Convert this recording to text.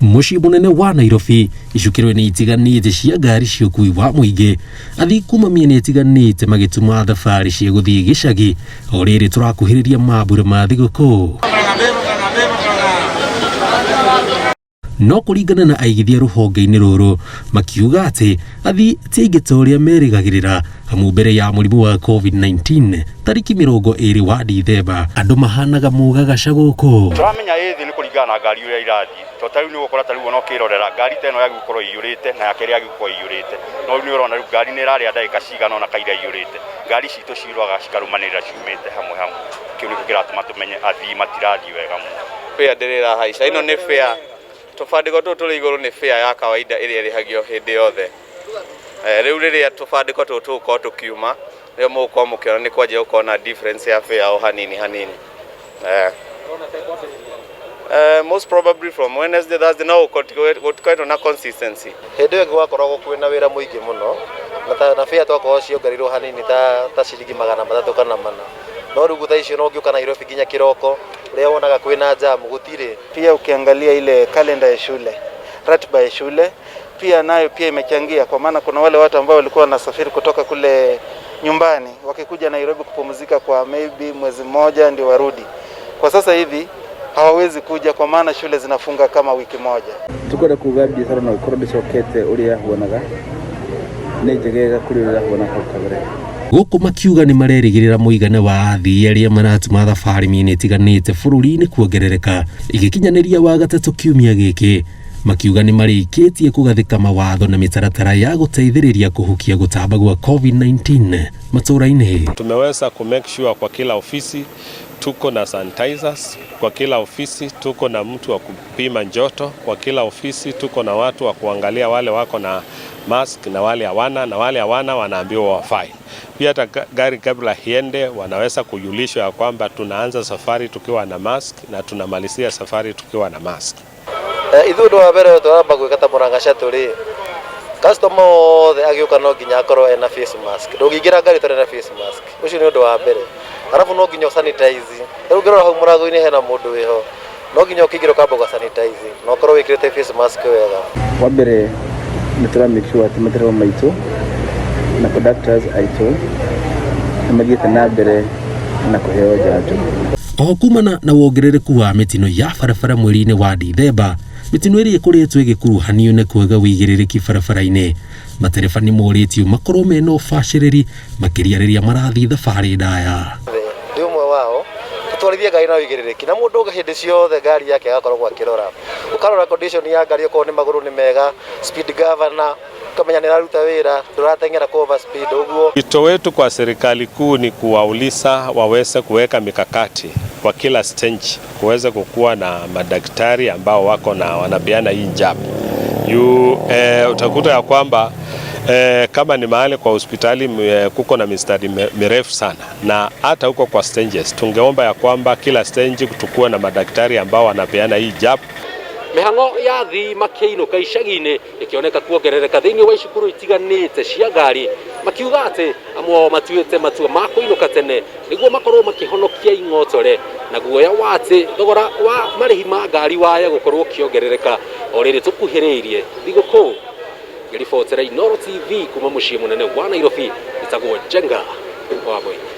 Mũciĩ mũnene wa Nairobi, icukĩro-inĩ itiganĩte cia ngari cia ũkui wa mũingĩ, athii kuma mĩena ĩtiganĩte magĩtuma thabarĩ cia gũthiĩ gĩcagi o rĩrĩ tũrakuhĩrĩria mambura ma thigũkũ. No kũringana na aigithia rũhonge-inĩ rũrũ, makiuga atĩ athii ti aingĩ ta ũrĩa merĩgagĩrĩra, amu mbere ya mũrimũ wa COVID-19 tarĩki 20 wa Dithemba andũ mahanaga mũgagaca gũkũ. Tũramenya ĩ thĩ nĩ kũringana na ngari ũrĩa irathiĩ, to ta rĩu nĩ ũgũkora ta rĩu ona ũkĩrorera ngari ta ĩno yagĩrĩirwo gũkorwo ĩiyũrĩte na ya kerĩ yagĩrĩirwo gũkorwo ĩiyũrĩte, no rĩu nĩ ũrona rĩu ngari nĩ ĩrarĩa ndagĩka cigana ũna kaira ĩiyũrĩte. Ngari citũ cirũaga cikarũmanĩrĩra ciumĩte hamwe hamwe, kĩu nĩkĩo kĩratũma tũmenye athii matirathiĩ wega mũno. Fare ndĩrĩ ĩrahaica, ĩno nĩ fare, tũbandĩko tũtũ tũrĩ igũrũ nĩ fare ya kawaida ĩrĩa ĩrĩhagio hĩndĩ yothe. Rĩu rĩrĩa tũbandĩko tũtũ tũgũkorwo tũkiuma, nĩrĩo mũgũkorwo mũkĩona nĩ kwanjia gũkorwo na difference ya fare o hanini hanini. Most probably from Wednesday, Thursday, no gũtikoretwo na consistency. Hĩndĩ ĩyo ĩngĩ gwakoragwo kwĩna wĩra mũingĩ mũno na fare twakorwo ciongereirwo hanini ta ciringi 300 kana 400, no rĩu thaa icio no ũngĩũka Nairobi nginya kĩroko ũrĩa wonaga kwĩna jam gũtirĩ. Pia ukiangalia ile kalenda ya shule, ratiba ya shule pia nayo pia imechangia, kwa maana kuna wale watu ambao walikuwa wanasafiri kutoka kule nyumbani wakikuja Nairobi kupumzika kwa maybe mwezi mmoja ndio warudi. Kwa sasa hivi hawawezi kuja kwa maana shule zinafunga kama wiki moja. Tukwenda kuga biacara no ikorwo ndĩcokete ũrĩa yahuanaga, nĩ njegega kũrĩ ũrĩa yahuanaga hau kabere. Gũkũ makiuga nĩ marerĩgĩrĩra mũigana wa athii arĩa maratuma thabarĩ mĩena ĩtiganĩte bũrũri-inĩ kuongerereka igĩkinyanĩria wa gatatũ kiumia gĩkĩ, makiuga nĩ marĩkĩtie kũgathĩka mawatho na mĩtaratara ya gũteithĩrĩria kũhukia gũtamba gwa COVID-19 matũra-inĩ. Tumeweza ku make sure kwa kila ofisi tuko na sanitizers, kwa kila ofisi tuko na mtu wa kupima joto, kwa kila ofisi tuko na watu wa kuangalia wale wako na mask na wale hawana, na wale hawana wanaambiwa wavae. Pia hata gari kabla iende wanaweza kujulishwa ya kwamba tunaanza safari tukiwa na mask na tunamalizia safari tukiwa na mask. Ithuĩ ũndũ wa mbere tũramba gwĩka ta Mũrang'a tũrĩ customer othe agĩũka no nginya akorwo ena face mask, ndũngĩingĩra ngari ũtarĩ na face mask, ũcio nĩ ũndũ wa mbere. Arabu no nginya sanitize, rĩu ũngĩrora hau mũrango-inĩ hena mũndũ wĩho, no nginya ũkĩingĩra ũkamba ũga sanitize na ũkorwo wĩkĩrĩte face mask wega. Wa mbere nĩ tũra make sure atĩ matereba maitũ na conductors aitũ nĩ mathiĩte na mbere na kũheo njanjo. Oho kumana na wongerereku wa mĩtino ya barabara mweri-inĩ wa Dithemba, mĩtino ĩrĩa ĩkoretwo ĩgĩkuruhanio na kwaga wĩigĩrĩrĩki barabara-inĩ, matereba nĩ morĩtio makorwo mena ũbacĩrĩri makĩria rĩrĩa marathiĩ thabarĩ ndaya. Ndĩ ũmwe wao, tũtwarithie ngari na ũigĩrĩrĩki, na mũndũ hĩndĩ ciothe ngari yake agakoragwo akĩrora, ũkarora condition ya ngari, okorwo nĩ magũrũ nĩ mega, speed governor ukamenya nĩ ĩraruta wĩra, ndũrateng'era kũ over speed ũguo. Wito wetu kwa serikali kuu ni kuwauliza waweze kuweka mikakati kwa kila stage kuweze kukuwa na madaktari ambao wako na wanapeana hii jab. Utakuta ya kwamba kama ni mahali kwa hospitali kuko na mistari mirefu sana, na hata huko kwa stages tungeomba ya kwamba kila stage tukuwe na madaktari ambao wanapeana hii jab. Mĩhang'o ya athii makĩinũka icagi-inĩ ĩkĩoneka kuongerereka thĩinĩ wa icukuru itiganĩte cia ngari, makiuga atĩ amwe ao matuĩte matua ma kũinũka tene nĩguo makorwo makĩhonokia ing'otore na guoya wa atĩ thogora wa marĩhi ma ngari waya gũkorwo ũkĩongerereka o rĩrĩ tũkuhĩrĩirie thigũkũ. Ngĩribotera Inooro TV kuma mũciĩ mũnene wa Nairobi, ĩtagwo Njenga wa Mũingĩ.